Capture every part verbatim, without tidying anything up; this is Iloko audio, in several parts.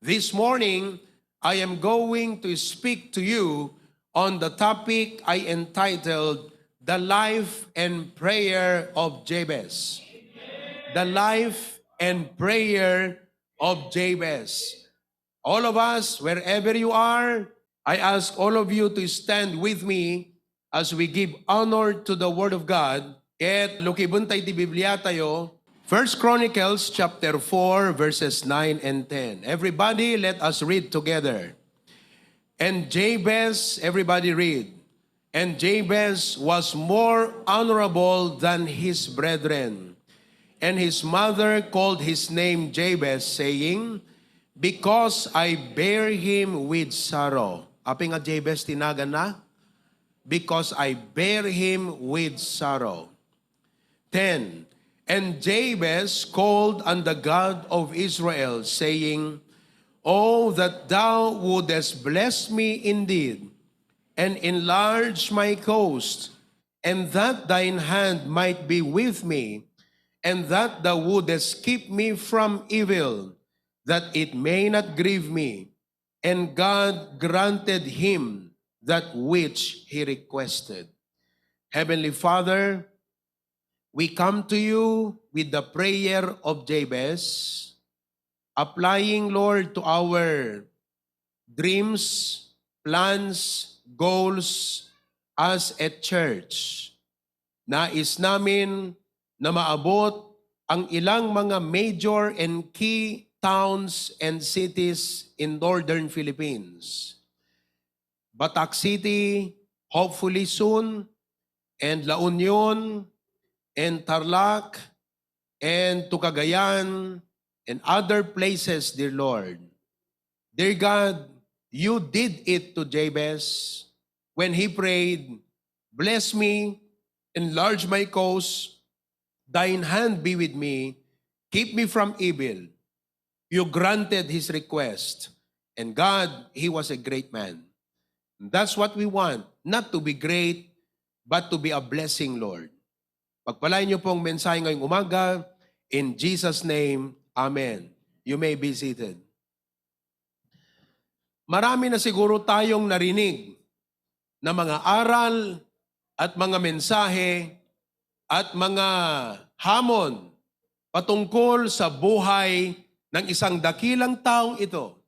This morning, I am going to speak to you on the topic I entitled The Life and Prayer of Jabez. The Life and Prayer of Jabez. All of us, wherever you are, I ask all of you to stand with me as we give honor to the Word of God. Ket lukiben tay ti Biblia tayo, First Chronicles chapter four, verses nine and ten. Everybody, let us read together. And Jabez, everybody read. And Jabez was more honorable than his brethren. And his mother called his name Jabez, saying, "Because I bear him with sorrow." Apay nga Jabez ti naganna? "Because I bear him with sorrow." Ten, and Jabez called on the God of Israel, saying, "Oh, that thou wouldest bless me indeed, and enlarge my coast, and that thine hand might be with me, and that thou wouldest keep me from evil, that it may not grieve me." And God granted him that which he requested. Heavenly Father, we come to you with the prayer of Jabez, applying, Lord, to our dreams, plans, goals as a church. Nais namin na maabot ang ilang mga major and key towns and cities in northern Philippines. Batac City, hopefully soon, and La Union, and Tarlac, and to Cagayan, and other places, dear Lord. Dear God, you did it to Jabez when he prayed, "Bless me, enlarge my coast, thine hand be with me, keep me from evil." You granted his request. And God, he was a great man. And that's what we want, not to be great, but to be a blessing, Lord. Pagpalain niyo pong mensahe ngayong umaga. In Jesus' name, amen. You may be seated. Marami na siguro tayong narinig na mga aral at mga mensahe at mga hamon patungkol sa buhay ng isang dakilang taong ito.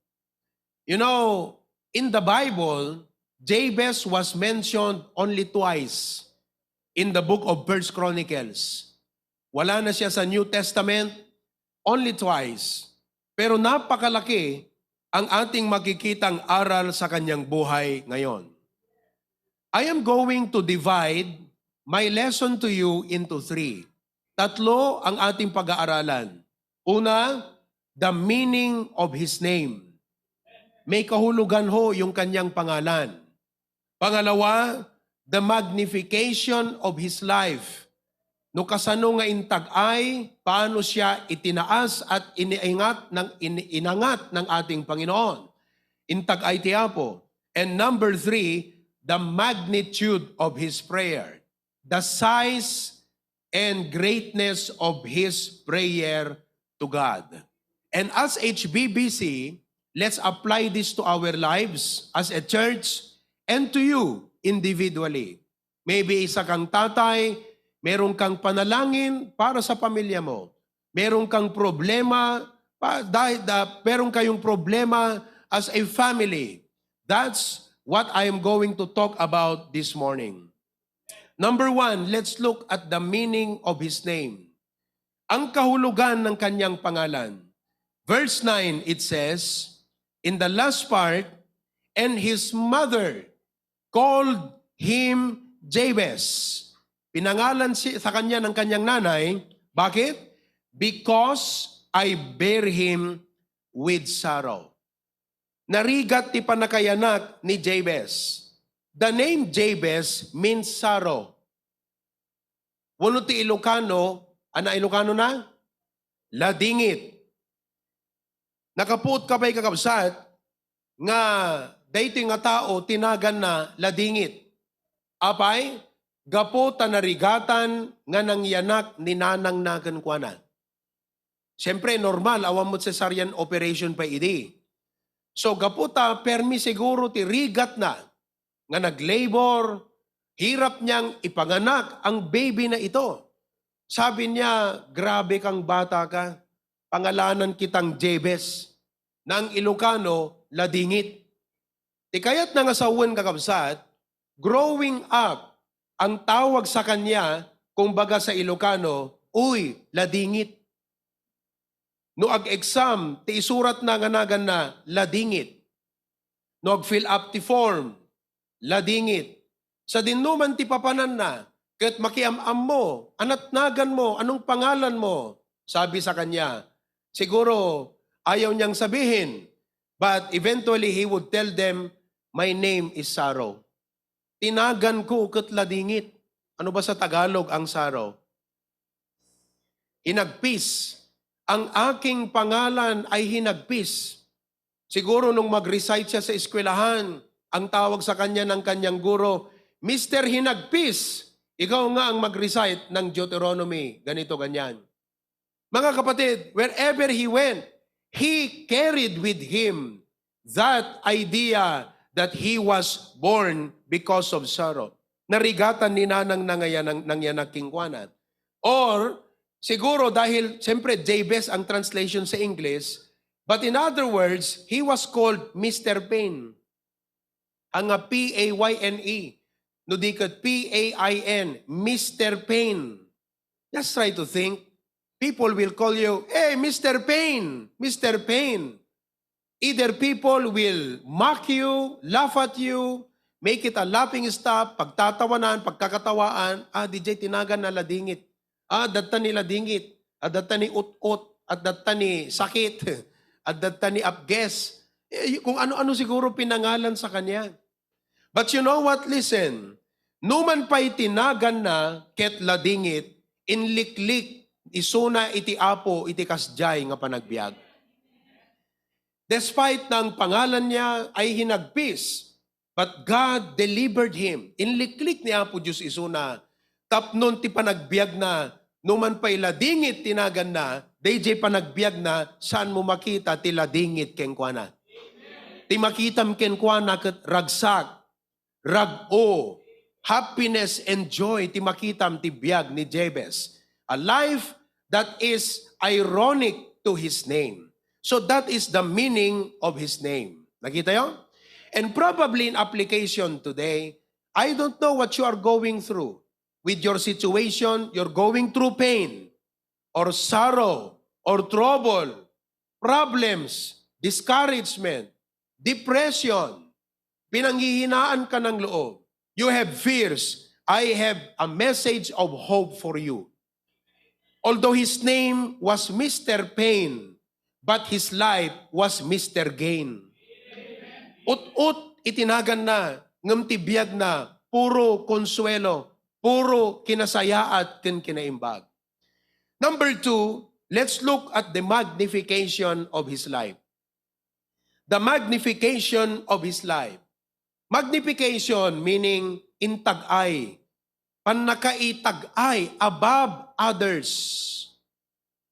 You know, in the Bible, Jabez was mentioned only twice in the book of First Chronicles. Wala na siya sa New Testament, only twice. Pero napakalaki ang ating makikitang aral sa kanyang buhay ngayon. I am going to divide my lesson to you into three. Tatlo ang ating pag-aaralan. Una, the meaning of his name. May kahulugan ho yung kanyang pangalan. Pangalawa, the magnification of his life. No kasano nga intag-ay, paano siya itinaas at iniingat ng, in-, inangat ng ating Panginoon. Intag-ay ti Apo. And number three, the magnitude of his prayer. The size and greatness of his prayer to God. And as H B B C, let's apply this to our lives as a church and to you individually. Maybe isa kang tatay, meron kang panalangin para sa pamilya mo. Meron kang problema, pa, dahil, da, meron kayong problema as a family. That's what I am going to talk about this morning. Number one, let's look at the meaning of his name. Ang kahulugan ng kanyang pangalan. Verse nine, it says, in the last part, "And his mother called him Jabez." Pinangalan si, sa kanya ng kanyang nanay. Bakit? "Because I bear him with sorrow." Narigat ti pannakayanak ni Jabez. The name Jabez means sorrow. Wenno ti Ilocano, ana Ilocano na? Ladingit. Nakapuot ka pay, kakabsat, nga daytoy nga tao ti naganna Ladingit? Apay, gapu ta narigatan nga nangyanak ni nanangna kenkuana. Siyempre, normal, awan met cesarean operation pay idi. So, gapu ta permi siguro ti rigatna nga nag-labor, hirap niyang ipanganak ang baby na ito. Sabi niya, "Grabe kang bata ka. Pangalanan kitang Jebes." Nang Ilocano, ladingit. Ti kayatna nga sawen, kakabsat, growing up, ang tawag sa kanya, kumbaga sa Ilocano, "Uy, ladingit." No ag-exam, ti isuratna nga naganna, ladingit. No ag-fill up ti form, ladingit. Sadinoman ti papananna, ket makiam-ammo, "Anat naganmo? Anong pangalanmo?" Sabi sa kanya. Siguro, ayaw niyang sabihin, but eventually he would tell them, "My name is Sorrow." Tinagan ko ket ladingit. Ano ba sa Tagalog ang sorrow? Hinagpis. Ang aking pangalan ay hinagpis. Siguro nung mag-recite siya sa eskwelahan, ang tawag sa kanya ng kanyang guro, "Mister Hinagpis, ikaw nga ang mag-recite ng Deuteronomy, ganito, ganyan." Mga kapatid, wherever he went, he carried with him that idea that he was born because of sorrow. Narigatan ni nanang nangayanang, nangyanak kenkuana. Or, siguro dahil, siyempre, Jabez ang translation sa English, but in other words, he was called Mister Pain. Ang nga P A Y N E, no di ket P A I N, Mister Pain. Just try to think. People will call you, "Hey, Mister Pain, Mister Pain." Either people will mock you, laugh at you, make it a laughing stock, pagtatawanan, pagkakatawaan, "Ah, D J, tinagan na ladingit. Ah, datta ni ladingit, at datta ni ut-ut, at datta ni sakit, at datta ni apges." Eh, y-, kung ano-ano siguro pinangalan sa kanya. But you know what? Listen, numan pa'y tinagan na ket ladingit, inliklik isuna iti Apo iti kasdiay nga panagbiag. Despite na ang pangalan niya ay hinagpis, but God delivered him. Inliklik ni Apo Dios isuna, tapnon ti panagbiagna, numan pa'y ladingit tinagan na, dayjay panagbiagna, saan mo makita ti ladingit kenkuana? Ti makitam kenkuana ket ragsak, rag-o, happiness and joy ti makitam ti biag ni Jabez. A life that is ironic to his name. So that is the meaning of his name. Nakita yo? And probably in application today, I don't know what you are going through with your situation. You're going through pain or sorrow or trouble, problems, discouragement, depression, pinanghihinaan ka ng loob. You have fears. I have a message of hope for you. Although his name was Mister Pain, but his life was Mister Gain. Ut-ut itinagan na, ngem ti biag na, puro konsuelo, puro kinasayaat ken kinaimbag. Number two, let's look at the magnification of his life. The magnification of his life. Magnification meaning intag-ay, pannakaitag-ay above others.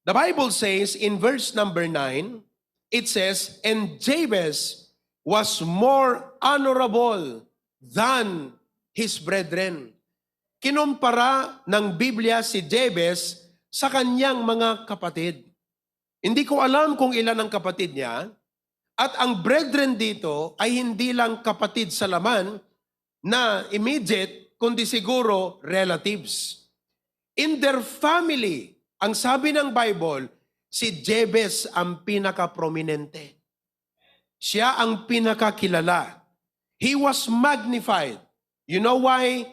The Bible says in verse number nine, it says, "And Jabez was more honorable than his brethren." Kinumpara ng Biblia si Jabez sa kanyang mga kapatid. Hindi ko alam kung ilan ang kapatid niya, at ang brethren dito ay hindi lang kapatid sa laman na immediate, kundi siguro relatives. In their family, ang sabi ng Bible, si Jabez ang pinakaprominente. Siya ang pinakakilala. He was magnified. You know why?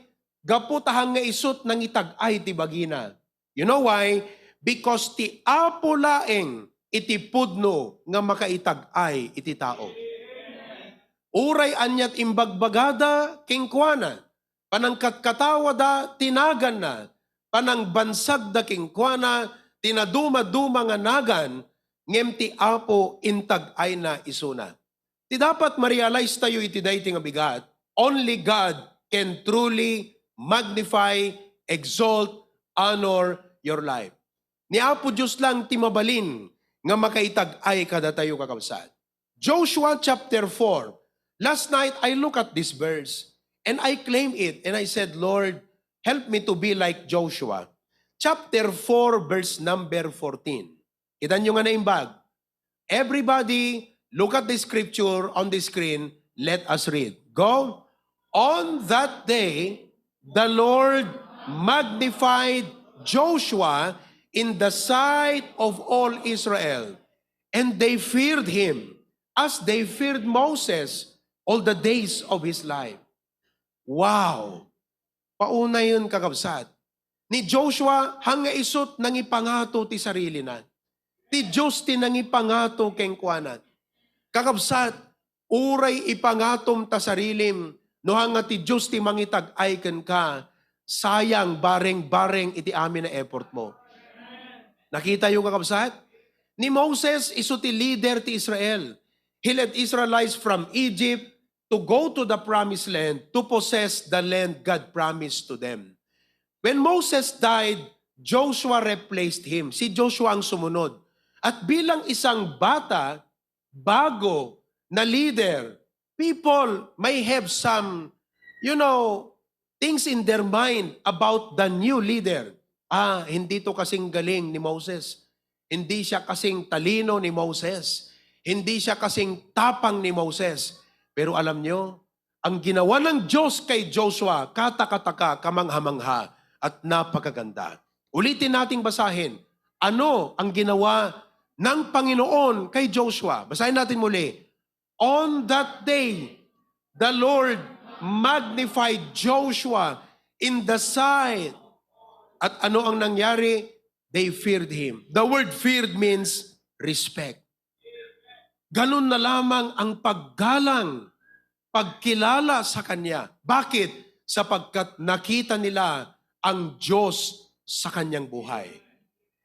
Gapu ta nga isut nangitag-ay ti bagina. You know why? Because ti Apo laeng iti pudno nga makaitag-ay iti tao. Uray aniat imbagbagada kenkuana, panangkatkatawada ti naganna, panangbansagda kenkuana, ti nadumaduma nga nagan, ngem ti Apo intag-ayna isuna. Ti dapat ma-realize tayo iti daytoy nga bigat, only God can truly magnify, exalt, honor your life. Ni Apo Dios lang ti mabalin nga makaitag-ay kadatayo, kakabsat. Joshua chapter four. Last night, I look at this verse and I claim it and I said, "Lord, help me to be like Joshua." Chapter four, verse number fourteen. Kita nyo nga naimbag. Everybody, look at the scripture on the screen. Let us read. Go. On that day, the Lord magnified Joshua in the sight of all Israel, and they feared him as they feared Moses all the days of his life. Wow! Paunayen, kakabsat. Ni Joshua, hangga isut' nangipangato ti sarilina. Ti Dios ti nangipangato kenkuana. Kakabsat, uray ipangatom ta sarilim, no hangga ti Dios ti mangitag-ay kenka, sayang bareng-bareng iti amin a effort mo. Nakita yo, kakabsat? Ni Moses, isu ti leader ti Israel. He led Israelites from Egypt to go to the promised land, to possess the land God promised to them. When Moses died, Joshua replaced him. Si Joshua ang sumunod. At bilang isang bata, bago na leader, people may have some, you know, things in their mind about the new leader. Ah, hindi to kasing galing ni Moses. Hindi siya kasing talino ni Moses. Hindi siya kasing tapang ni Moses. Pero alam nyo, ang ginawa ng Diyos kay Joshua, katakataka, kamanghamangha, at napakaganda. Ulitin nating basahin, ano ang ginawa ng Panginoon kay Joshua? Basahin natin muli. On that day, the Lord magnified Joshua in the sight. At ano ang nangyari? They feared him. The word feared means respect. Ganun na lamang ang paggalang, pagkilala sa Kanya. Bakit? Sapagkat nakita nila ang Diyos sa kanyang buhay.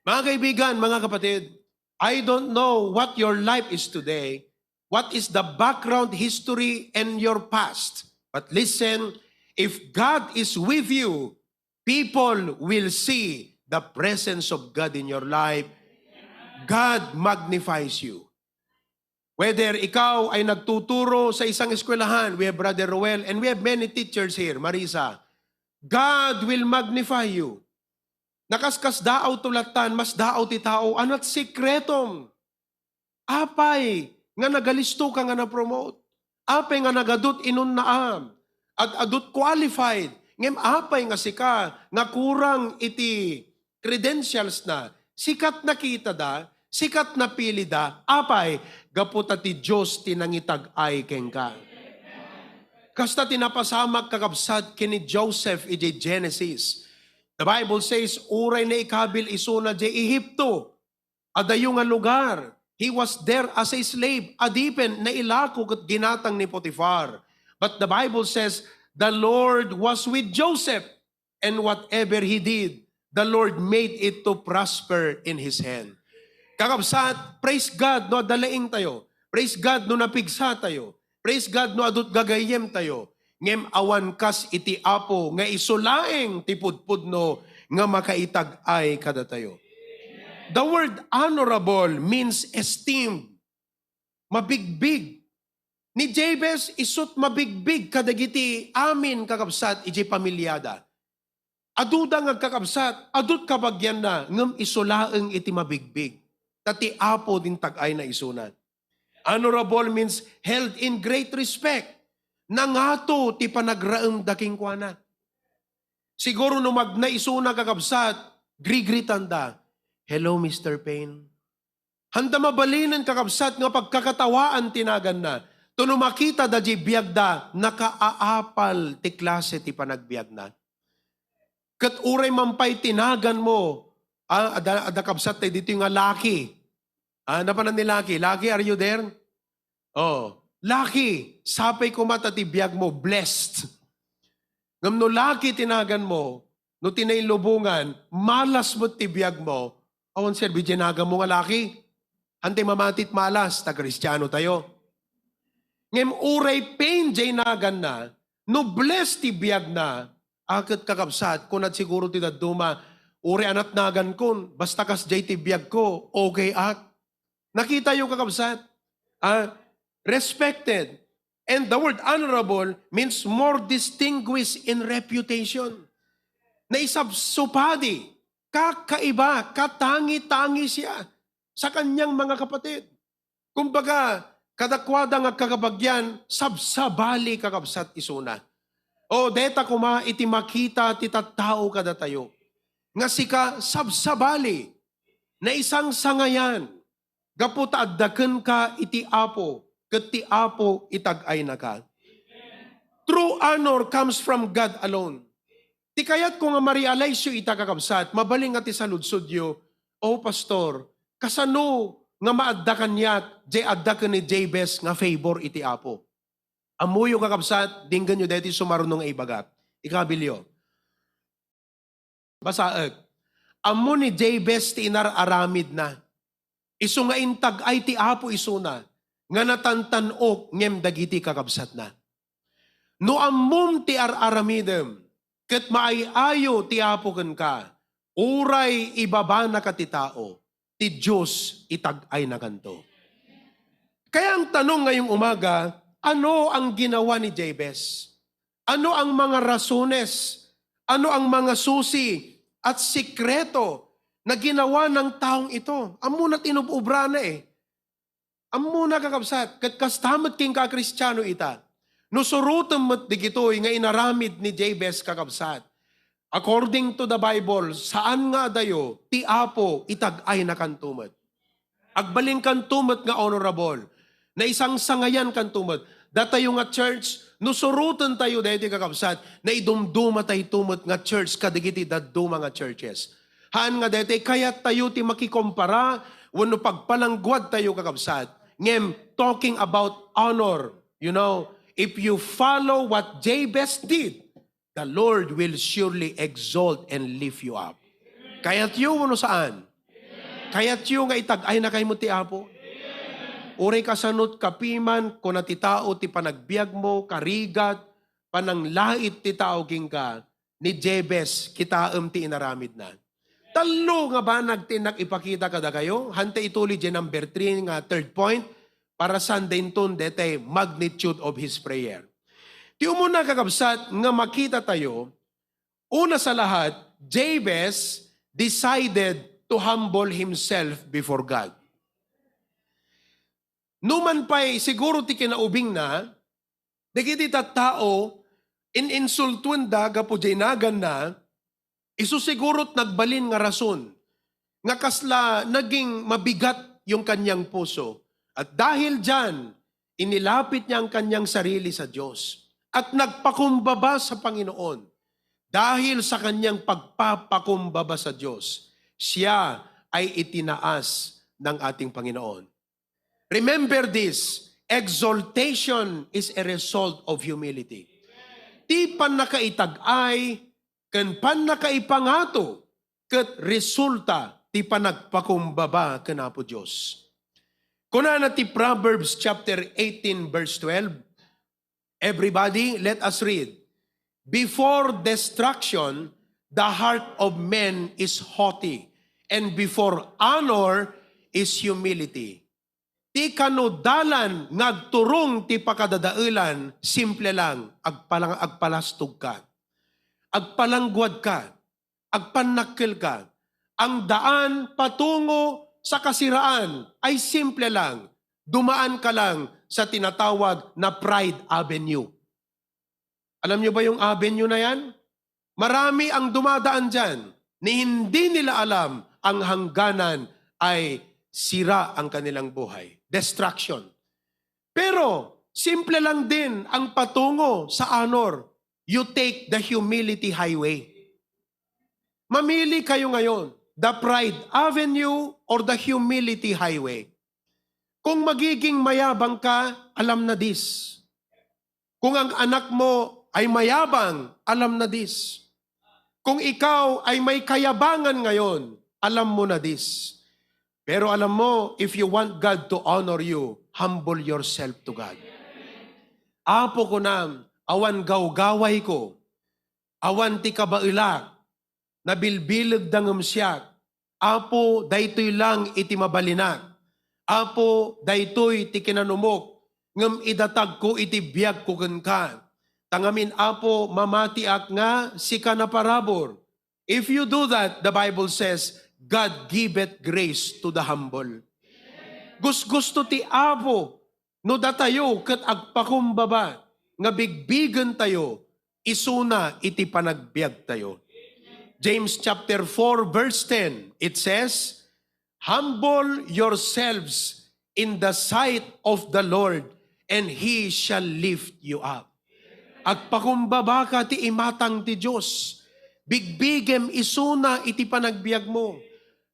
Mga kaibigan, mga kapatid, I don't know what your life is today, what is the background history and your past. But listen, if God is with you, people will see the presence of God in your life. God magnifies you. Whether ikaw ay nagtuturo sa isang eskwelahan, we have Brother Roel, and we have many teachers here, Marisa, God will magnify you. Nakaskas daaw tulatan, mas daaw ti tao, anat sikretom. Apay nga nagalisto ka nga na-promote? Apay nga nagadut inunnaam? Ad-adut qualified. Ngem apay nga sika nga kurang iti credentials na? Sikat nakita da, sikat napili da. Apay? Gapu ta ti Dios ti nangitag-ay kenka. Kasta ti napasamak, kakabsat, ken ni Joseph iti Genesis. The Bible says, uray naikabil isuna diay Ehipto, adayo nga lugar. He was there as a slave. Adipen nailako ket ginatang ni Potifar. But the Bible says, the Lord was with Joseph, and whatever he did, the Lord made it to prosper in his hand. Kakabsat, praise God no adda laing tayo. Praise God no napigsa tayo. Praise God no adut gagayyem tayo. Ngem awan kas iti Apo nga isu laeng ti pudpudno nga makaitag-ay kadatayo. The word honorable means esteemed, mabigbig. Ni Jabez isut mabigbig kadagiti amin, kakabsat, iti pamiliada. Aduda nga agkakabsat, adut kabagianna, ngem isu laeng iti mabigbig. Ta ti Apo ti intag-ayna isuna. Honorable means held in great respect. Nangato ti panagraemda kenkuana. Siguro no magna isuna, kakabsat, grigritanda. "Hello, Mister Payne." Handa mabalinen, kakabsat, nga pagkakatawaan ti naganna. Tuno makita da di biagda, nakaapal ti klase ti panagbiagna. Ket uray man pay ti naganmo, ah, ada, ada kabsat tay ditoy nga Lucky. Ah, napanan ni Lucky? Lucky, are you there? Oh, Lucky, sapay koma ta ti biagmo, blessed. Ngem no Lucky ti naganmo, no ti nailubongan, malas met ti biagmo, awan serbi diay naganmo nga Lucky. Hantay mamatit malas, ta Kristiano tayo. Ngem uray Payne diay naganna, no blessed ti biagna, a ket kakabsat, kunad siguro ti dadduma, uray anat nagankon, basta kasdiay ti biagko, okay ak. Nakita yo, kakabsat? Ah, respected. And the word honorable means more distinguished in reputation. Naisabsupadi, kakaiba, katangi-tangi siya sa kanyang mga kapatid. Kumbaga, kadakuada nga kakabagian, sabsabali, kakabsat, isuna. O, deta koma iti makita ti tattao kadatayo. Nga sika, sabsabali, naisangsangayan, gapu ta adda kenka iti Apo, ket ti Apo itag-aynaka. True honor comes from God alone. Ti kayatko nga ma-realize yo ita, kakabsat, mabalin nga ti saludsodyo, "O, Pastor, kasano nga maadda kaniak jay adda ken ni Jabez nga favor iti Apo?" Ammoyo, kakabsat, denggenyo daytoy sumaruno nga ibagak. Ikabilyo. Basaek. Ammo ni Jabez ti inar-aramidna. Isu nga intag-ay ti Apo isuna, nga natantan-ok ngem dagiti kakabsatna. No ammom ti ar-aramidem, ket maay-ayo ti Apo kenka, uray ibabanaka ti tao, ti Dios itag-aynakanto. Kaya ang tanong ngayong umaga, ano ang ginawa ni Jabez? Ano ang mga rasones? Ano ang mga susi at sikreto na ginawa ng taong ito? Ammona ti inub-obrana eh. Ammona, kakabsat, ket kasta met kenka a Kristiano ita. No surotem met digitoy nga inaramid ni Jabez, kakabsat, according to the Bible, saan nga adayo, ti Apo itag-aynakanto met. Agbalinkanto met nga honorable. Naisangsangayankanto met. Datayo nga church, no surotentayo daytoy, kakabsat, naidumdumatayto met nga church kadagiti dadduma nga churches. Haan nga daytoy kayattayo ti makikompara wenno pagpalangguadtayo, kakabsat. Ngem, talking about honor, you know, if you follow what Jabez did, the Lord will surely exalt and lift you up. Kayatyo wenno saan? Kayatyo nga itag-aynakay met ti Apo? Uray kasano ti kapiman, kuna ti tao, ti panagbiagmo, karigat, pananglait ti tao kenka, ni Jabez, kitaem ti inaramidna. Tallo nga banag ti innak ipakita kadakayo. Hanta ituli diay number three nga third point para Sunday inton daytay magnitude of his prayer. Ti umuna, kakabsat, nga makita tayo, una sa lahat, Jabez decided to humble himself before God. Numan pay siguro ti kinaubingna, dagiti tattao, in-insultuenda gapu diay naganna, isu siguro ti nagbalin nga rason nga kasla naging mabigat yung kanyang puso. At dahil diyan, inilapit niya ang kanyang sarili sa Diyos at nagpakumbaba sa Panginoon. Dahil sa kanyang pagpapakumbaba sa Diyos, siya ay itinaas ng ating Panginoon. Remember this, exaltation is a result of humility. Ti pannakaitag-ay ken pannakaipangato ket resulta ti panagpakumbaba ken Apo Dios. Kunana ti Proverbs chapter eighteen, verse twelve. Everybody, let us read. "Before destruction, the heart of man is haughty, and before honor is humility." Ti kano dalan nga agturong ti pakadadaelan, simple lang, agpalang-, agpalastog ka, agpalangguad ka, agpannakkel ka. Ang daan patungo sa kasiraan ay simple lang. Dumaan ka lang sa tinatawag na Pride Avenue. Alam nyo ba yung avenue na yan? Marami ang dumadaan dyan ni hindi nila alam ang hangganan ay sira ang kanilang buhay. Destruction. Pero simple lang din ang patungo sa honor. You take the humility highway. Mamili kayo ngayon, the Pride Avenue or the humility highway. Kung magiging mayabang ka, alam na this. Kung ang anak mo ay mayabang, alam na this. Kung ikaw ay may kayabangan ngayon, alam mo na this. Pero alam mo, if you want God to honor you, humble yourself to God. "Apo," kunam, "awan gawgaway ko, awan ti kabaelak, nabilbilegda ngem siak. Apo, daytoy lang iti mabalinak. Apo, daytoy ti kinanumok. ngem idatagko iti biagko kenka. Ta ngamin, Apo, mamatiak nga sika naparabur. If you do that, the Bible says, "God giveth grace to the humble." Gusgusto ti Apo no datayo ket agpakumbaba nga bigbigentayo isuna iti panagbiagtayo. James chapter four verse ten, it says, "Humble yourselves in the sight of the Lord, and He shall lift you up." Agpakumbaba ka ti imatang ti Dios. Bigbigem isuna iti panagbiagmo.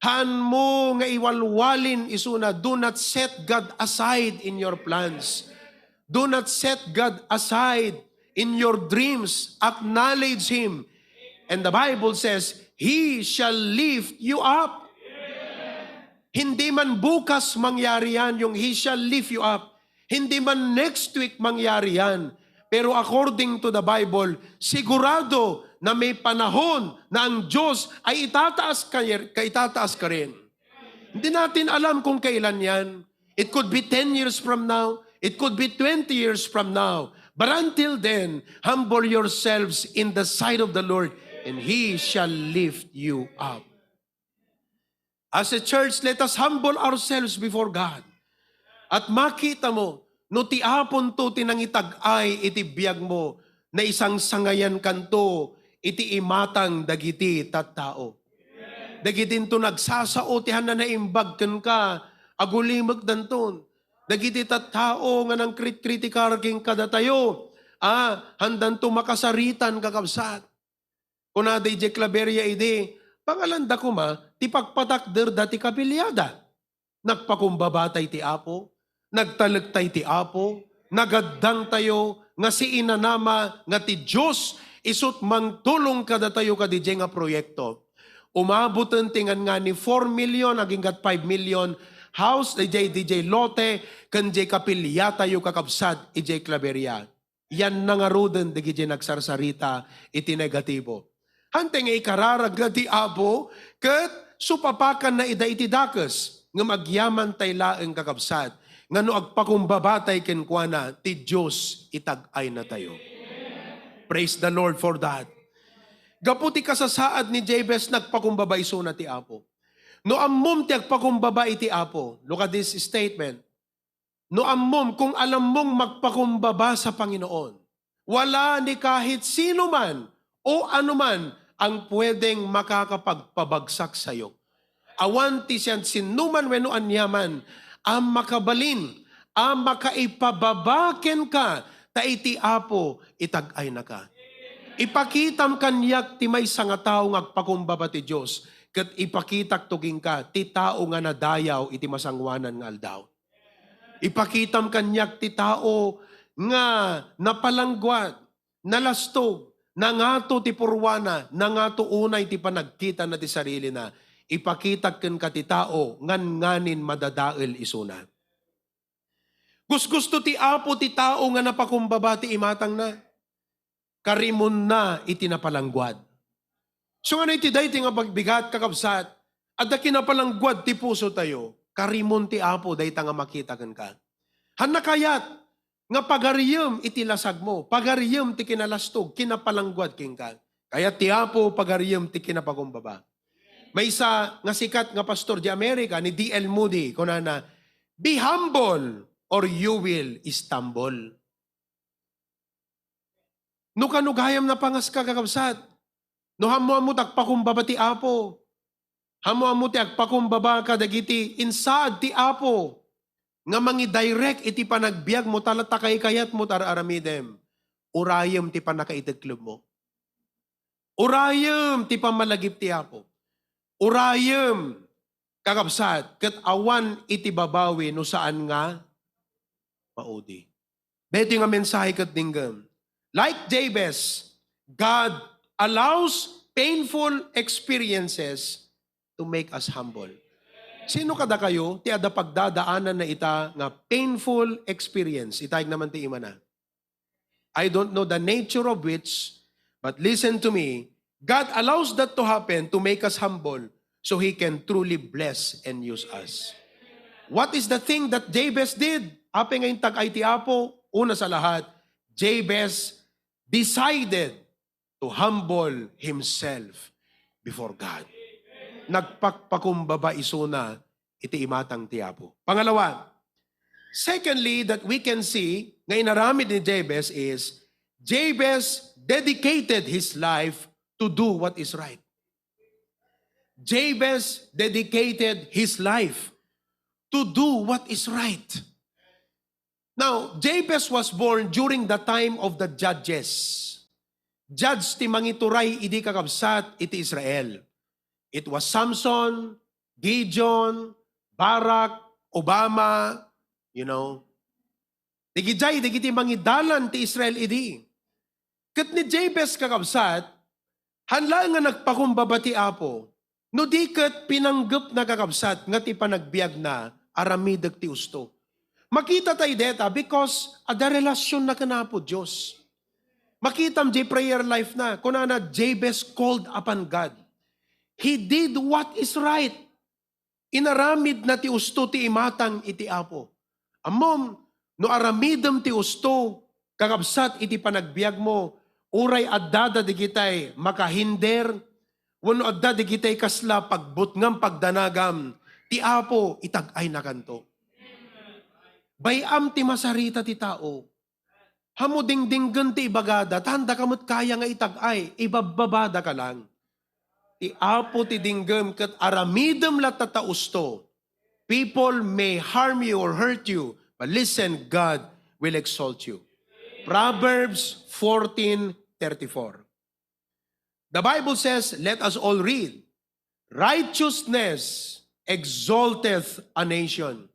Haanmo nga iwalwalin isuna. Do not set God aside in your plans. Do not set God aside in your dreams. Acknowledge Him. And the Bible says, "He shall lift you up." Hindi man bukas mangyari yan, yung "He shall lift you up." Hindi man next week mangyari yan. Pero according to the Bible, sigurado na may panahon na ang Diyos ay itataas ka, ka itataas ka rin. Hindi natin alam kung kailan yan. It could be ten years from now. It could be twenty years from now. But until then, humble yourselves in the sight of the Lord, and He shall lift you up. As a church, let us humble ourselves before God. At makita mo, no ti Aponto ti nangitag-ay iti biag mo, naisangsangayan kanto iti imatang dagiti tattao. Dagiti into nagsasao ti hanna naimbag kenka, agulimekdanton. Dagiti tattao nga nangkritkritikar ken kadatayo, a, handanto makasaritan, kakabsat. Kuna daydiay Claveria idi, pangalanda koma ti pagpatakderda ti kapiliada. Nagpakumbaba tay ti Apo, nagtalek tay ti Apo, nagaddang tayo nga siinanama nga ti Dios isut' mangtulong kadatayo kadidiay nga proyekto. Umaboten ti ngangani four million aginggat five million house didiay, didiay lote ken didiay kapiliatayo, kakabsat, idiay Claveria. Yan nangaruden dagiti nagsarsarita iti negatibo. Hantay nga ikararag nga ti Apo ket supapakanna ida iti dakes, ngem agyaman tay laeng, kakabsat, nga no agpakumbaba tay kenkuana, ti Dios itag-ayna tayo. Praise the Lord for that. Gapu ti kasasaad ni Jabez, nagpakumbaba isuna ti Apo. No ammom ti agpakumbaba iti Apo, look at this statement. No ammom, kung alam mong magpakumbaba sa Panginoon, wala ni kahit sino man o anuman ang pwedeng makakapagpabagsak sayo. Awan ti sian-, sinnuman wenno aniaman a makabalin, a makaipababa kenka, ta iti Apo itag-aynaka. Ipakitam kaniak ti maysa nga tao nga agpakumbaba ti Dios, ket ipakitakto kenka ti tao nga nadayaw iti masangoanan nga aldaw. Ipakitam kaniak ti tao nga napalangguad, nalastog, nangato ti purwana, nangato unay ti panagkitana ti sarilina. Ipakitak kenka ti tao nga ngan-nganin madadael isuna. Gusgusto ti Apo ti tao nga napakumbaba ti imatangna. Karimonna iti napalangguad. So, nga iti daytoy nga pagbigat, kakabsat, adda kinapalangguad ti puso tayo, karimon ti Apo dayta nga makita kenka. Hanna kayat nga pagariyem iti lasagmo, pagariyem ti kinalastog, kinapalangguad kenka. Kayat ti Apo pagariyem ti kinapakumbaba. Maysa nga sikat nga pastor di Amerika, ni D L Moody, kunana, "Be humble or you will stumble." No kano gayam napangaska, kakabsat, no ammo-ammo ti agpakumbaba ti Apo, ammo-ammo ti agpakumbaba kadagiti insaad ti Apo nga mangidirect iti panagbiagmo, ta la ta kaykayatmo ti ar-aramidem, urayem ti pannakaiteklebmo. Urayem ti pammalagip ti Apo. Urayem, kakabsat, ket awan iti babawi no saan nga maudi. Daytoy nga mensahe ket dinggem. Like Jabez, God allows painful experiences to make us humble. Sino kadakayo ti adda pagdadaananna ita nga painful experience? Itayeg naman ti imana. I don't know the nature of which, but listen to me, God allows that to happen to make us humble so He can truly bless and use us. What is the thing that Jabez did? Apay nga intag-ay ti Apo? Una sa lahat, Jabez decided to humble himself before God. Nagpakpakumbaba isuna iti imatang ti Apo. Pangalawa, secondly, that we can see nga inaramid ni Jabez is, Jabez dedicated his life to do what is right. Jabez dedicated his life to do what is right. Now, Jabez was born during the time of the judges. Judge ti mangituray idi, kakabsat, iti Israel. It was Samson, Gideon, Barak, Obama, you know. Dagijay dagiti mangidalan ti Israel idi. Ket ni Jabez, kakabsat, haan laeng nga nagpakumbaba ti Apo, no di ket pinanggepna, kakabsat, nga ti panagbiagna aramidek ti usto. Makita tayo deta because adda relasionna ken Apo Dios. Makitam di prayer life na. Kunana, Jabez called upon God. He did what is right. Inaramidna ti usto ti imatang iti Apo. Ammom, no aramidem ti usto, kakabsat, iti panagbiagmo, uray adda dagitay makahinder, wenno adda dagitay kasla pagbutngam, pagdanagam, ti Apo itag-aynakanto. Bay-am ti masarita ti tao. Haan mo dingdinggen ti ibagada, ta haandaka met kaya nga itag-ay, ibabbabadaka lang. Ti Apo ti dinggem ket aramidem latta ta usto. People may harm you or hurt you, but listen, God will exalt you. Proverbs fourteen thirty-four. The Bible says, let us all read, "Righteousness exalteth a nation,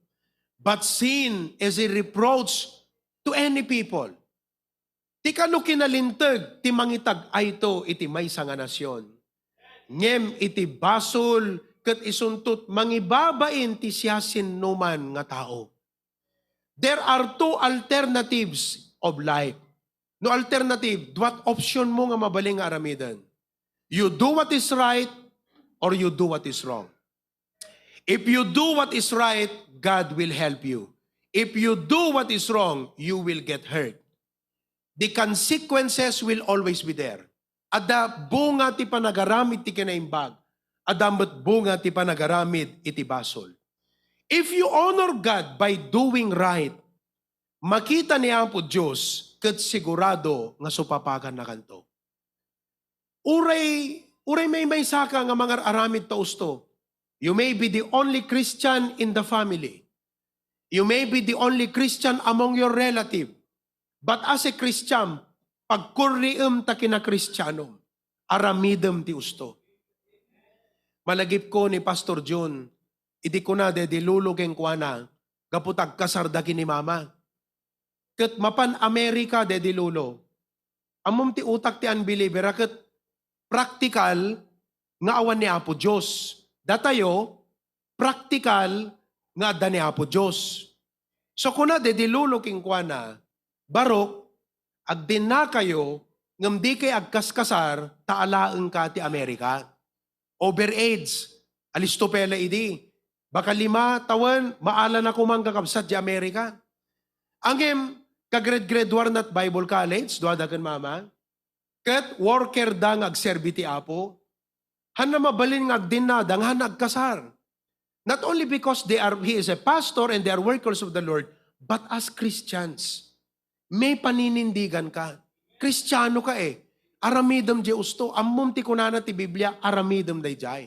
but sin is a reproach to any people." Ti kano kinalinteg ti mangitag-ayto iti maysa nga nasion, ngem iti basol ket isunto ti mangibabain ti siasinoman nga tao. There are two alternatives of life. No alternative, duat option mo nga mabalin nga aramiden. You do what is right or you do what is wrong. If you do what is right, God will help you. If you do what is wrong, you will get hurt. The consequences will always be there. Adda bunga ti panagaramid ti kinaimbag. Adda met bunga ti panagaramid iti basol. If you honor God by doing right, makita ni Apo Dios ket sigurado nga supapakannakanto. Uray, uray maymaysaka nga mangar-aramid ta usto. You may be the only Christian in the family. You may be the only Christian among your relative. But as a Christian, pagkurriem ta kinakristianom. Aramidem ti usto. Malagipko ni Pastor Jun, idi kuna daydi lolo kenkuana, gapu ta agkasarda ken ni mama. Ket mapan Amerika daydi lolo. Ammom ti utak ti unbeliever a ket praktikal nga awan ni Apo Dios. Datayo, praktikal nga adda ni Apo Dios. So, kuna daydi lolo kenkuana, "Barok, agdennakayo ngem dikay agkaskasar ta alaenka ti Amerika." Overage, alisto pay la idi. Baka lima tawen, maala na koma, kakabsat, di Amerika. Ngem, ka-grade, grade one na ti Bible College, duada ken mama. Ket worker da nga agserbi ti Apo. Haan na mabalin nga agdennada nga haan agkasar. Not only because they are, he is a pastor and they are workers of the Lord, but as Christians, may paninindigan ka. Kristiano ka eh. Aramidem di usto. Ammom ti kunana ti Biblia, aramidem daydiay.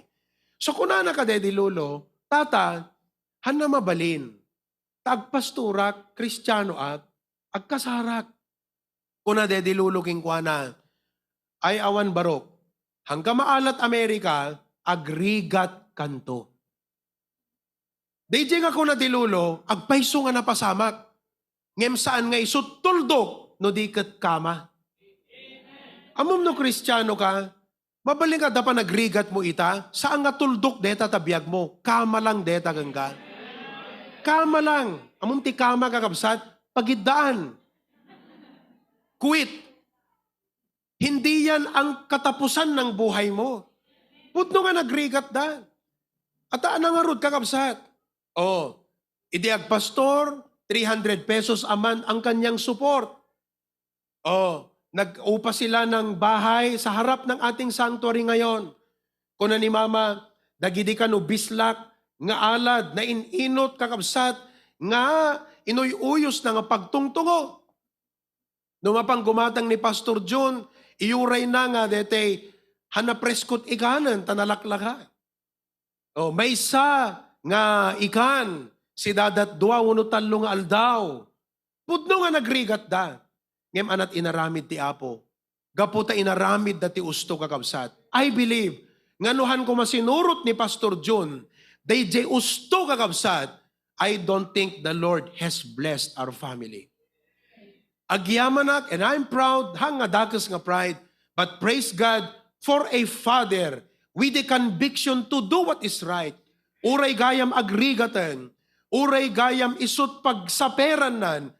So kunana ka daydi lolo, "Tata, haan na mabalin. Ta agpastorak, Kristianoak, agkasarak." Kuna daydi lolo kenkuana, "Ay awan, Barok, haanka maala ti Amerika, agrigatkanto." Daydiay nga kuna ti lolo, agpayso nga napasamak. Ngem saan nga isu tuldok no di ket kama. Ammom no Kristiano ka, mabalin nga adda panagrigat mo ita, saan nga tuldok deta ta biag mo, kama lang deta kenka. Kama lang. Ammom ti kama, kakabsat, pagiddaan. Quit. Hindi yan ang katapusan ng buhay mo. Pudno nga nagrigat da. At nangarud, kakabsat. Oh, idi agpastor, three hundred pesos a month ang kanyang support. Oh, nag-upa sila ng bahay sa harap ng ating sanctuary ngayon. Kuna ni Mama, dagidi kano bislak nga alad, nain-inot, kakabsat, nga inuyuyos na nga pagtungtungo. No mapan gumatang ni Pastor Jun, iyuray na nga detay, hana preskot ikanen, ta nalaklaka. Oh, maysa nga ikan, sidadat dua wenno tallo nga aldaw. Pudno nga nagrigatda. Ngem anat inaramid ti Apo. Gapu ta inaramidda ti usto, kakabsat. I believe nga no han koma sinurot ni Pastor Jun, dayjay usto, kakabsat, I don't think the Lord has blessed our family. Agyamanak, and I'm proud, han nga dakes nga pride, but praise God for a father with a conviction to do what is right. Uray gayam agrigaten, uray gayam isut pagsaperannan,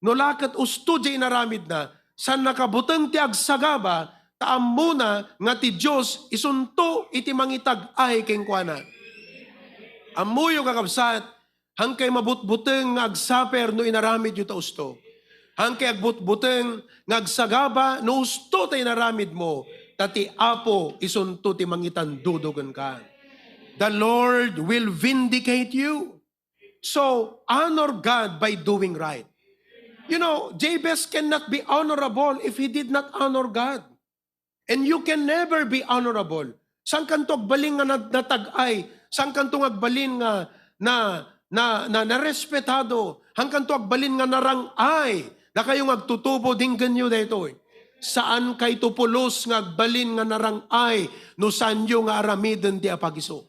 no la ket usto jay inaramidna, saan nakabuteng ti agsagaba, ta ammona nga ti Dios isunto iti mangitag-ay kenkuana. Ammoyo, kakabsat, hankay mabutbuteng nga agsaper no inaramidyo ta usto. Hankay agbutbuteng nga agsagaba no usto ta inaramidmo, ta ti Apo isunto ti mangitandudo kenka. The Lord will vindicate you. So, honor God by doing right. You know, Jabez cannot be honorable if he did not honor God. And you can never be honorable. Saan kanto agbalin nga nat-, natag-ay? Saan kanto nga agbalin nga na, na, na, narespetado? Saan kanto agbalin nga narang-ay? Dakayo nga agtutubo, dinggenyo daytoy. Saan kayto pulos nga agbalin nga narang-ay no saanyo nga aramiden ti apagiso?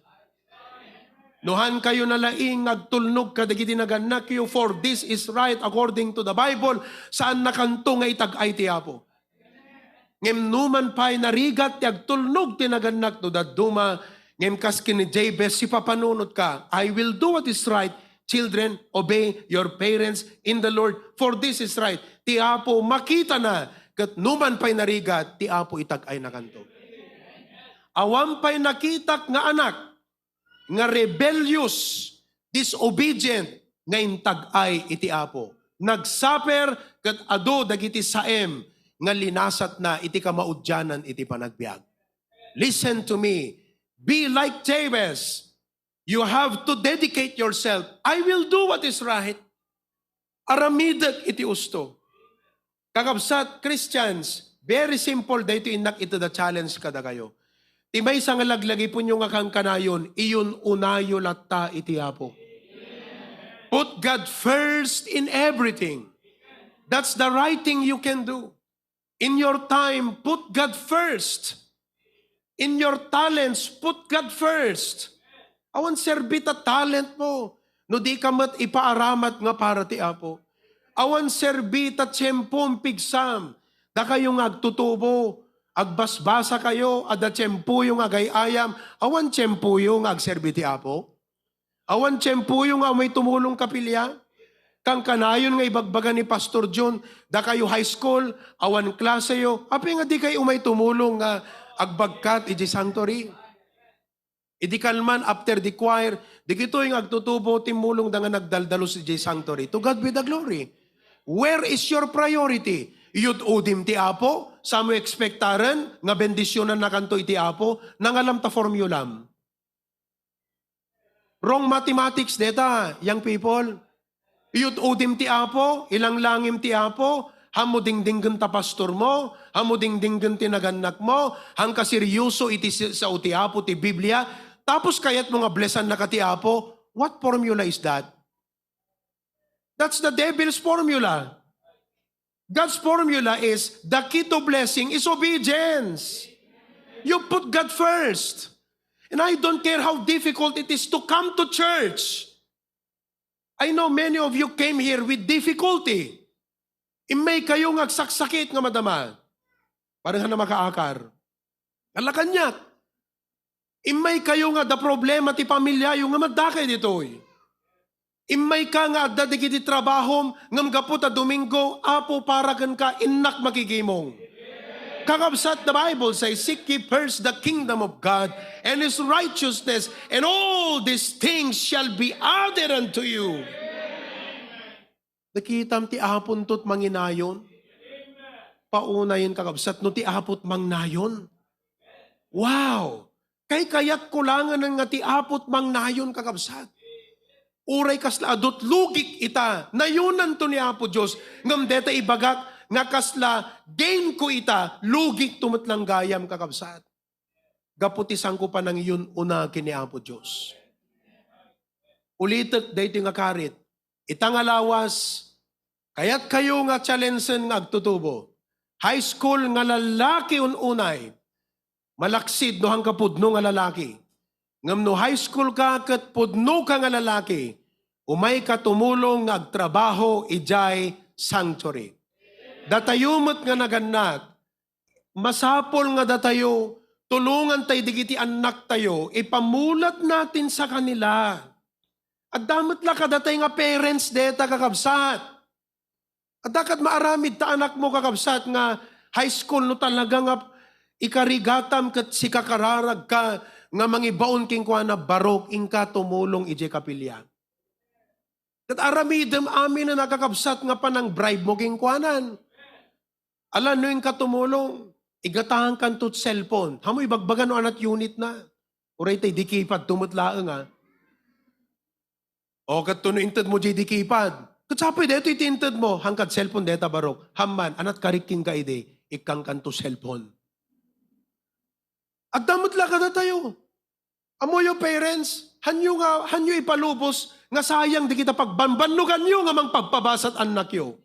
No han kayo nalaing nga agtulnog kadagiti nagannakyo, "For this is right according to the Bible," saan nakanto nga itag-ay ti Apo. Ngem numan pay narigat ti agtulnog ti nagannak no dadduma, ngem kas ken ni Jabez, sipapanunotka, "I will do what is right. Children, obey your parents in the Lord, for this is right." Ti Apo makitana, ket numan pay narigat, ti Apo itag-ay nakanto. Awan pay nakitak nga anak nga rebellious, disobedient, nga intag-ay iti Apo. Nagsaper ket adu dagiti saem nga linasatna iti kamaudianan iti panagbiag. Listen to me. Be like Jabez. You have to dedicate yourself. "I will do what is right." Aramidek iti usto. Kakabsat, Christians, very simple daytoy innak ita da challenge kadakayo. Ti maysa nga laglagipenyo nga kankanayon, iyun-unayo latta iti Apo. Put God first in everything. That's the right thing you can do. In your time, put God first. In your talents, put God first. Awan serbi ta talent mo, no di ka met ipaaramat nga para ti Apo. Awan serbi ta tiempom pigsam. Dakayo nga agtutubo, agbasbasa kayo, adda tiempoyo nga agay-ayam, awan tiempoyo nga agserbi ti Apo. Awan tiempoyo nga umay tumulong kapilya? Kankanayon nga ibagbaga ni Pastor John, dakayo high school, awan klaseyo, apay nga di kayo umay tumulong nga agbagkat iti sanctuary? Idi kalman, after the choir, dagitoy nga agtutubo, timmulongda nga nagdaldalus iti sanctuary. To God be the glory. Where is your priority? Iyud-udim ti Apo? Saan mo ekspektaren nga bendisyonannakanto iti Apo? Nangalam ta formulam. Wrong mathematics deta, young people. Iyud-udim ti Apo, ilanglangim ti Apo, han mo dingdinggen ta pastor mo, han mo dingdinggen ti nagannak mo, han ka seryoso iti si-, sao ti Apo ti Biblia, tapos kayat mo nga blessannaka ti Apo, what formula is that? That's the devil's formula. God's formula is, the key to blessing is obedience. You put God first. And I don't care how difficult it is to come to church. I know many of you came here with difficulty. Immay kayo nga agsaksakit nga madama. Parang hana makaakar. Ala kaniak. Immay kayo nga adda problema ti pamilyayo nga madakay ditoy. Immay ka nga adda dagiti trabahom ngem gapu ta Domingo, Apo, para kenka, innak makigimong. Kakabsat, the Bible says, "Seek ye first the kingdom of God and His righteousness, and all these things shall be added unto you." Nakitam ti Apo into't manginayon. Paunayen, kakabsat, no ti Apo't mangnayon. Wow! Kaykayatko langen nga ti Apo't mangnayon, kakabsat. Uray kasla adu't lugik ita, nayonanto ni Apo Dios, ngem deta ibagak nga kasla gainko ita, lugikto met lang gayam, kakabsat. Gapu ti saanko panangyun-una ken ni Apo Dios. Ulitek daytoy nga karit. Ita nga lawas, kayatkayo nga challengeen nga agtutubo. High school nga lalaki un-unay, malaksid no haanka pudno nga lalaki. Ngem no high school ka ket pudno ka nga lalaki, umayka tumulong nga agtrabaho idiay sanctuary. Datayo met nga nagannak, masapul nga datayo, tulongan tay digiti annaktayo, ipamulat natin sa kanila. Adda met la kadatay nga parents deta, kakabsat. Adda kad maaramid ta anakmo, kakabsat, nga high school, no talaga nga ikarigatam ket sika kararag ka nga mangibaon kenkuana, barok, inka tumulong idiay kapilya. Ket aramidem amin a nakakabsat nga panang-bribe mo kenkuanan. Ala, no inka tumulong, igataankanto cellphone. Haanmo ibagbaga no anat unit na. Uray tay di keypad to met laeng, a. O, ket no inted mo diay di keypad. Ket sapay daytoy ti inted mo, hankad cellphone deta barok. Hamman, anat karik kenka idi, ikkankanto cellphone. Adda met la kadatayo. Ammoyo, parents, haanyo nga, haanyo ipalubos nga sayang dagita pagbambannoganyo nga mangpabpabasat annakyo.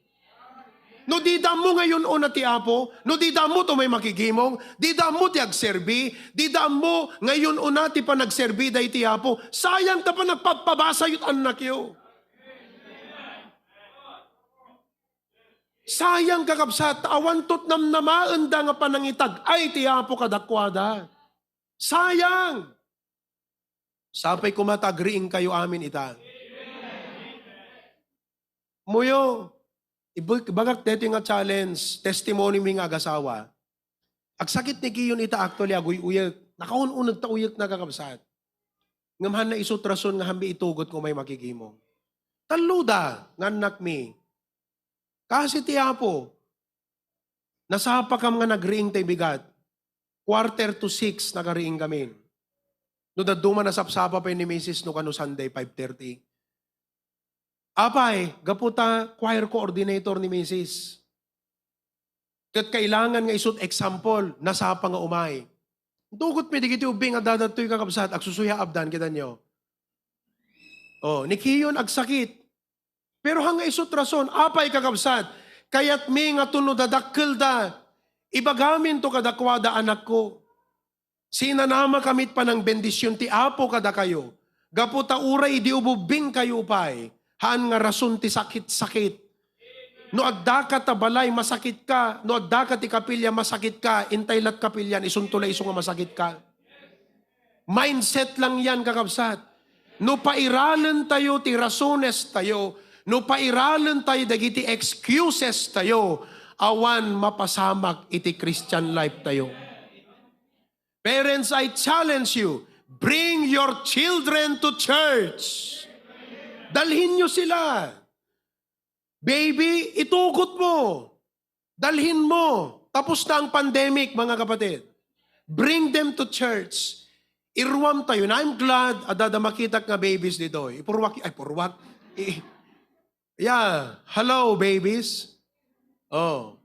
No dida ammo nga yun-una ti Apo, no dida ammo to may makigimong, dida ammo ti agserbi, dida ammo nga yun-una ti panagserbi daydi ti Apo, sayang ta panagpabpabasayot annakyo. Sayang, kakabsat, ta awan tot namnamaenda nga panangitag-ay ti Apo kadakuada. Sayang! Sapay koma ta agriingkayo amin ita. Muyo, ibag-, ibagak daytoy nga challenge, testimony mi nga agasawa. Agsakit ni Kiyon ita actually, aguy-uyek. Nakaun-uneg ta uyek na, kakabsat. Ngem haanna isut rason nga haanmi itugot ko may makigimong. Tallo da nga annakmi. Kasi ti Apo, nasapakam nga nagriing tay bigat. Quarter to six nagariing kami. No dadduma, nasapsapa pay ni misis no kano Sunday, five thirty. Apay, gapu ta choir coordinator ni misis. Ket kailangan nga isut example, nasapa nga umay. Tugot mi digiti ubbing a dadatoy, kakabsat, agsusuyaabdan, kitanyo. Oh, ni Kiyon agsakit. Pero haan nga isut rason, apay, kakabsat, kayatmi nga tuno dadakkelda, ibagaminto kadakuada, anakko. Sinanama kamit panangbendision ti Apo kadakayo. Gapu ta uray idi ububbingkayo pay, haan nga rason ti sakit-sakit. No addaka ta balay, masakitka. No addaka ti kapilya, masakitka. Intay lat kapilyan, isunto la isu nga masakitka. Mindset lang yan, kakabsat. No pairalentayo ti rasones tayo, no pairalentayo dagiti excuses tayo, awan mapasamak iti Christian life tayo. Parents, I challenge you, bring your children to church. Dalhinyo sila. Baby, itugot mo. Dalhin mo. Tapos na ang pandemic, mga kapatid. Bring them to church. Iruam tayo. And I'm glad, adda makitak nga babies ditoy. Ipurwak, ay, purwak. I-, yeah. Hello, babies. Oh.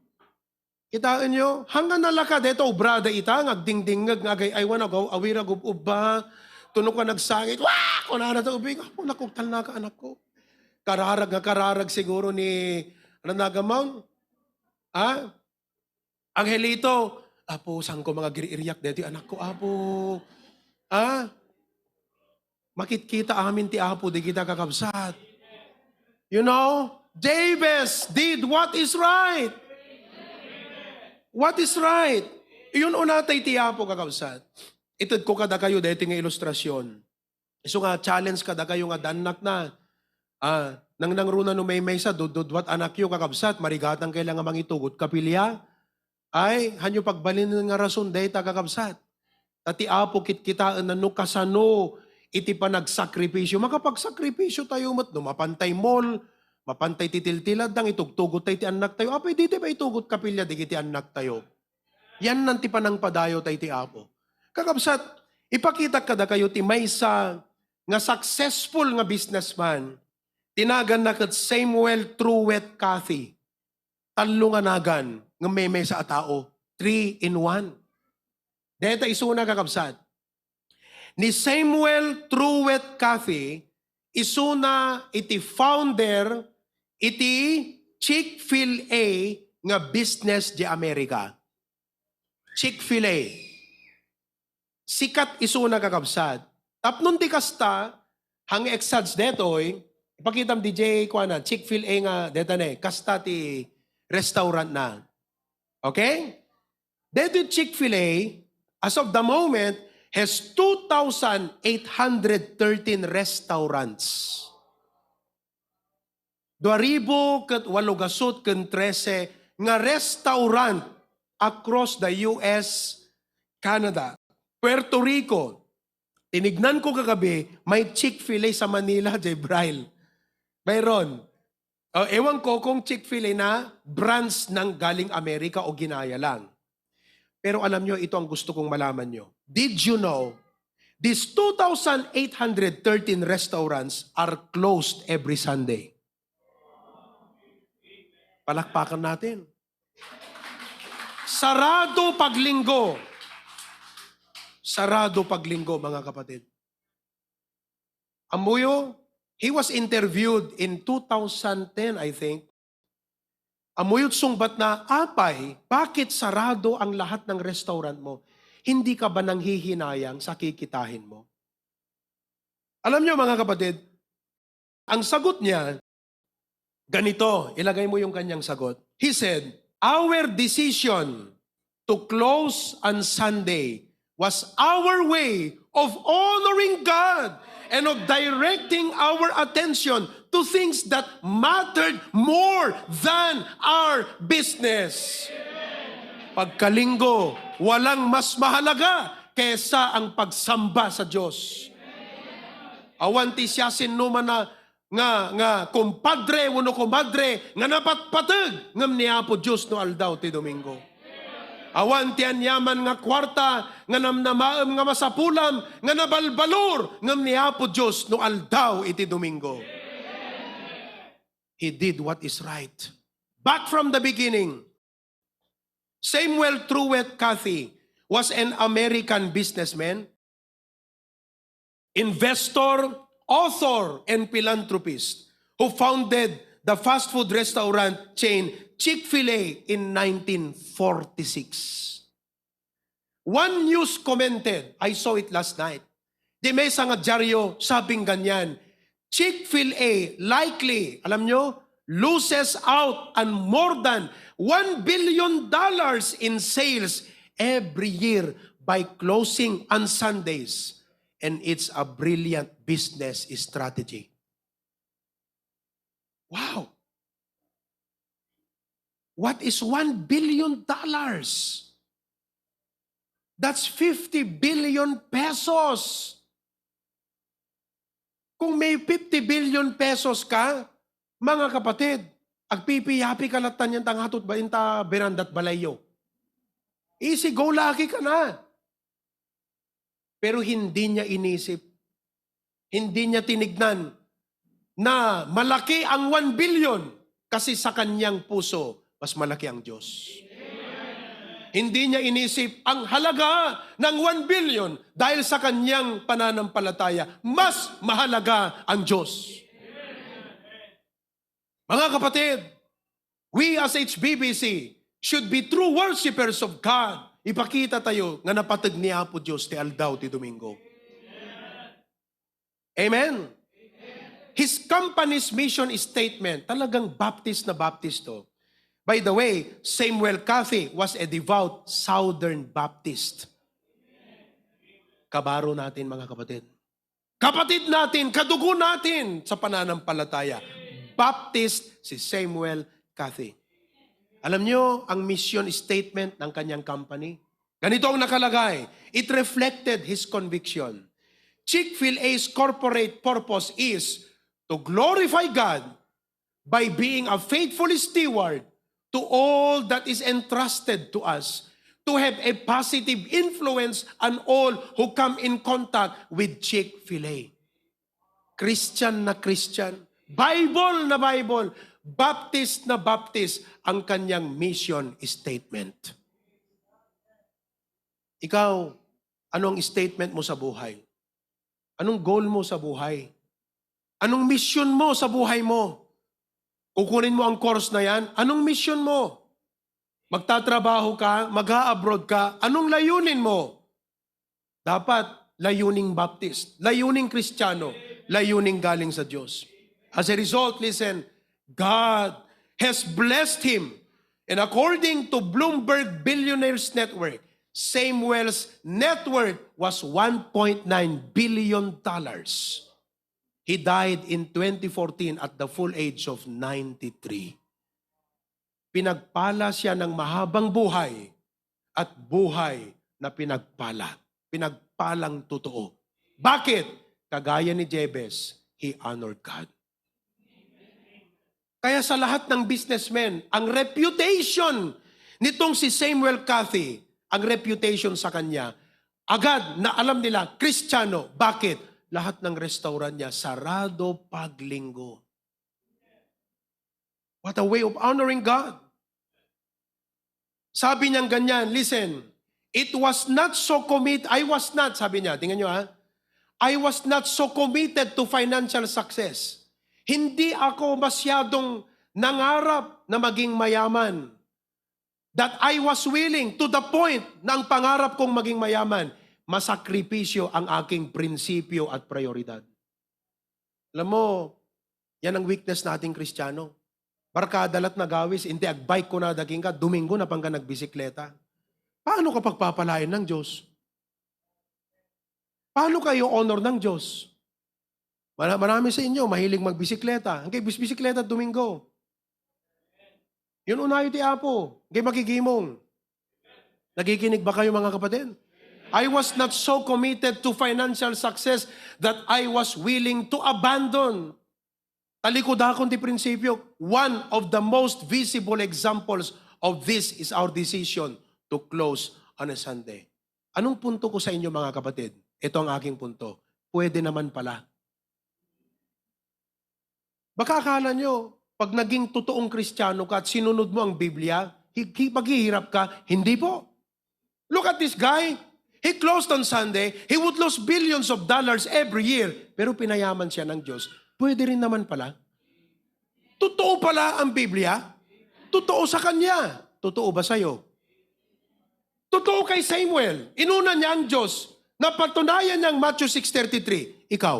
Kitaenyo? Haan nga nalaka dayta obrada ita, nga agdingdingngeg, nga agay-aywan, agaw-, awir, agub-ubba. Tuno ka nagsangit. Wah! Kunana ta ubing. Apo, nakugtal na ka, anakko. Kararag nga kararag siguro ni, ano na gamaw? Ha? Angelito, "Apo, saanko nga agir-iriak daytoy anakko, Apo?" Ha? Makitkita amin ti Apo, dagita, kakabsat. You know, Jabez did what is right. What is right? Yun unatay ti Apo, kakabsat. Itedko kadakayo daytoy nga ilustrasyon. Isu nga challenge kadakayo nga adda annakna. Ah, nangnangruna no maymaysa, dududwat anakyo, kakabsat, marigatan kay la nga mangitugot kapilya. Ay, hanyo pagbalinen nga rason dayta, kakabsat. Ta ti Apo kitkitaenna no kasano iti panagsakripisio. Makapagsakripisio tayo met no mapan tay mall, Mapantay ti tiltilad, dang itugtugot tay ti annak tayo. Apay, di tay maitugot kapilya dagiti annak tayo. Yan nan ti panangpadayo tay ti Apo. Kakabsat, ipakita kadakayo ti maysa nga successful nga businessman. Ti naganna ket Samuel Truett Cathy. Tallo nga nagan, ngem maymaysa a tao. Three in one. Deta isuna, kakabsat. Ni Samuel Truett Cathy, isuna iti founder iti Chick-fil-A nga business di Amerika. Chick-fil-A. Sikat isuna, kakabsat. Tapno di kasta, hang exads detoy, ipakitam D J kuana, Chick-fil-A nga deta ne, kasta ti restaurant na. Okay? Detoy Chick-fil-A, as of the moment, has two thousand eight hundred thirteen restaurants. Dua ribu ket walo gasut ken trese nga restaurant across the U S, Canada, Puerto Rico. Tinignan ko kagabi, may Chick-fil-A sa Manila, Jay Braille. Mayroon. O, ewan ko kung Chick-fil-A na branch nang galing Amerika o ginaya lang. Pero alam nyo, ito ang gusto kong malaman nyo. Did you know, these two thousand eight hundred thirteen restaurants are closed every Sunday? Palakpakan natin. Sarado paglinggo. Sarado paglinggo, mga kapatid. Amuyo, he was interviewed in two thousand ten, I think. Amuyo, sungbat na, "Apay, bakit sarado ang lahat ng restaurant mo? Hindi ka ba nanghihinayang sa kikitahin mo?" Alam nyo, mga kapatid, ang sagot niya, ganito, ilagay mo yung kanyang sagot. He said, "Our decision to close on Sunday was our way of honoring God and of directing our attention to things that mattered more than our business." Pagkalinggo, walang mas mahalaga kesa ang pagsamba sa Diyos. Awan ti siasinoman a nga, nga kumpadre wenno kumadre nga napatpateg ngem ni Apo Dios no aldaw ti Domingo. Awan ti aniaman nga kuarta nga namnamaem nga masapulam nga nabalbalor ngem ni Apo Dios no aldaw iti Domingo. He did what is right. Back from the beginning, Samuel Truett Cathy was an American businessman, investor, author, and philanthropist who founded the fast food restaurant chain Chick-fil-A in nineteen forty-six. One News commented, I saw it last night, di maysa nga dyaryo, sabing ganyan, "Chick-fil-A likely," alam nyo, "loses out on more than one billion dollars in sales every year by closing on Sundays. And it's a brilliant business strategy." Wow! What is one billion dollars? That's fifty billion pesos. Kung may fifty billion pesos ka, mga kapatid, agpipiyapi ka latta niyan ta ngatut ba inta berandat balayyo. Easy go lucky ka na. Pero hindi niya inisip, hindi niya tinignan na malaki ang one billion kasi sa kanyang puso, mas malaki ang Diyos. Hindi niya inisip ang halaga ng one billion dahil sa kanyang pananampalataya, mas mahalaga ang Diyos. Mga kapatid, we as H B B C should be true worshipers of God. Ipakita tayo nga napateg ni Apo Dios ti aldaw ti Domingo. Amen? His company's mission statement, talagang Baptist na Baptist to. By the way, Samuel Cathy was a devout Southern Baptist. Kabaro natin, mga kapatid. Kapatid natin, kadugo natin sa pananampalataya. Baptist si Samuel Cathy. Alam niyo ang mission statement ng kanyang company? Ganito ang nakalagay, it reflected his conviction. Chick-fil-A's corporate purpose is to glorify God by being a faithful steward to all that is entrusted to us, to have a positive influence on all who come in contact with Chick-fil-A. Christian na Christian, Bible na Bible, Baptist na Baptist ang kanyang mission statement. Ikaw, anong statement mo sa buhay? Anong goal mo sa buhay? Anong mission mo sa buhay mo? Kukunin mo ang course na yan? Anong mission mo? Magtatrabaho ka? Mag-a-abroad ka? Anong layunin mo? Dapat layuning Baptist, layuning Kristiyano, layuning galing sa Diyos. As a result, listen, God has blessed him. And according to Bloomberg Billionaires Network, Samuel's net worth was one point nine billion dollars. He died in twenty fourteen at the full age of ninety-three. Pinagpala siya ng mahabang buhay at buhay na pinagpala. Pinagpalang totoo. Bakit? Kagaya ni Jabez, he honored God. Kaya sa lahat ng businessmen, ang reputation nitong si Samuel Cathy, ang reputation sa kanya, agad na alam nila, Kristiyano. Bakit? Lahat ng restaurant niya, sarado pag Linggo. What a way of honoring God. Sabi niyang ganyan, listen, "It was not so commit, I was not," sabi niya, tingnan niyo ha, "I was not so committed to financial success." Hindi ako masyadong nangarap na maging mayaman. That I was willing to the point na ang pangarap kong maging mayaman, masakripisyo ang aking prinsipyo at prioridad. Alam mo, yan ang weakness nating Kristiyano. Barkada lat nagawis, inti agbike ko na daking ka, Domingo na pangka nagbisikleta. Paano ka pagpapalain ng Diyos? Paano kayo honor ng Diyos? Mara-, marami sa inyo, mahilig magbisikleta. Ang kay bis-, bisikleta Domingo. Yun unayo ti Apo. Ang kay makigimong. Nakikinig ba kayo, mga kapatid? I was not so committed to financial success that I was willing to abandon. Talikudakon ti prinsipyo. One of the most visible examples of this is our decision to close on a Sunday. Anong punto ko sa inyo, mga kapatid? Ito ang aking punto. Pwede naman pala. Baka akala nyo, pag naging totoong Kristiyano ka at sinunod mo ang Biblia, hi-, hi-, maghihirap ka? Hindi po. Look at this guy. He closed on Sunday. He would lose billions of dollars every year. Pero pinayaman siya ng Diyos. Pwede rin naman pala. Totoo pala ang Biblia. Totoo sa kanya. Totoo ba sa'yo? Totoo kay Samuel. Inuna niya ang Diyos. Napatunayan niya ang Matthew six thirty-three. Ikaw,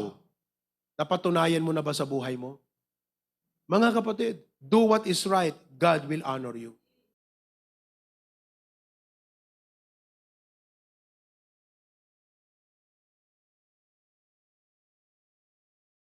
napatunayan mo na ba sa buhay mo? Mga kapatid, do what is right, God will honor you.